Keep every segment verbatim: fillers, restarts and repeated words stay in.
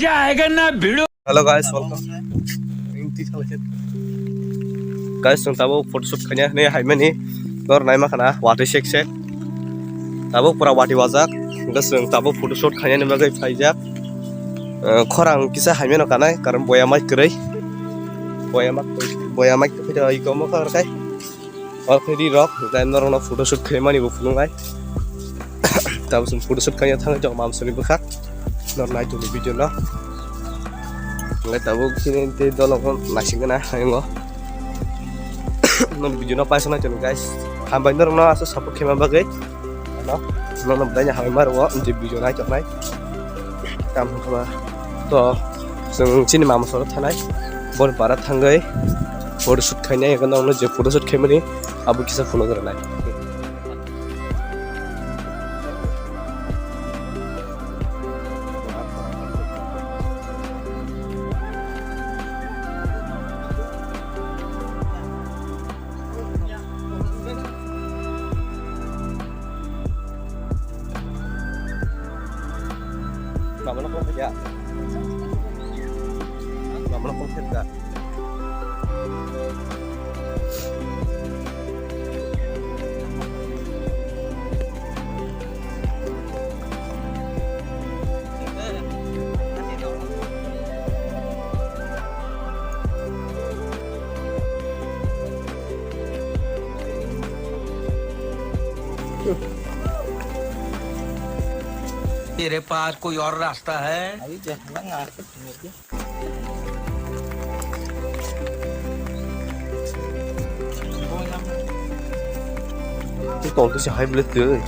Hello guys, welcome. Guys, chwng tabuk photoshoot khaina hinwi haimani. Nor naima khana watwi sek sek. Tabuk pura watwi wajak. Hwnkhe chwng tabuk photoshoot khainani bagwi phaijak. Eh, khorang kisa haimano kanai, karon boya mai kwrwi. Boya mai, boya mai kwrwi iko mo kha kai. O khe ri rok, hwnkhe norokno photoshoot khaimani bo phunuknai. Tabuk chwng photoshoot khaina thangwi tongo mamsani bwkha. Norok nai tongdi video no. Hwnkhe tabuk chini tei dolok no naisingna ayongo. Norok video no paisa nai tongdi guys. Hambai norokno aswk support khaima bagwi. No, norokno belai no hambai ma rwo, je video nai tongnai. Tamo hwnba to chwng chini mama soro thanai. Boni para thangwi photoshoot khainai, eko norokno je photoshoot khaimani abo kisa phunuk rwnai. Mama no call khaikha. Mama no call khaikha. तेरे पास कोई और रास्ता है? अभी देखना। Tong kisa hai bwle twi.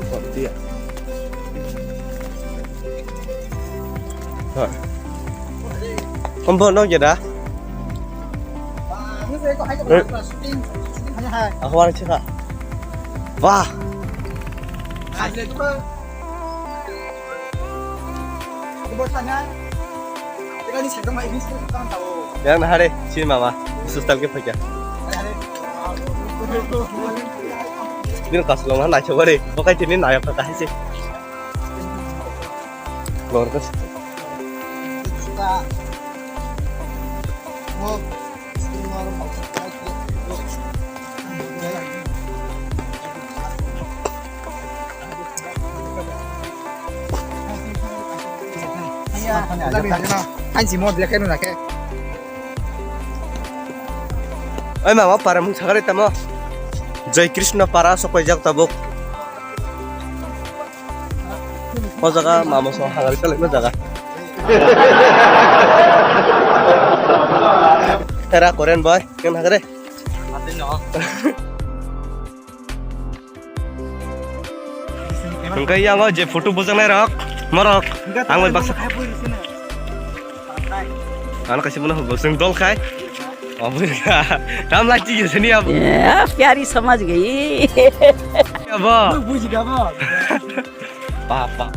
Tong tiya. Ha. Kombo no jeda. Aku hari cakap. Wah. Yang nahare, si mama, sustal ke phaikya. Bil kasulong na nacho bare, bokai tini nayo kata hai se. Lor kas. Hansi mo black and nake. Oi mama, para mung sagari tamo. Jai Krishna para sokoijak tabuk. O jaga mama so hagari chalai no jaga. Era Korean boy, ken hagare? Hwnkhe yang o je photo bujaknai rok, morok, ang bai baksa. Ano kaisa bono hwbo chwng dol khai. Obo ka. Tam lai chi sini abo. Ya, pyari samajh gayi. Abo. Buji da bo. Papa.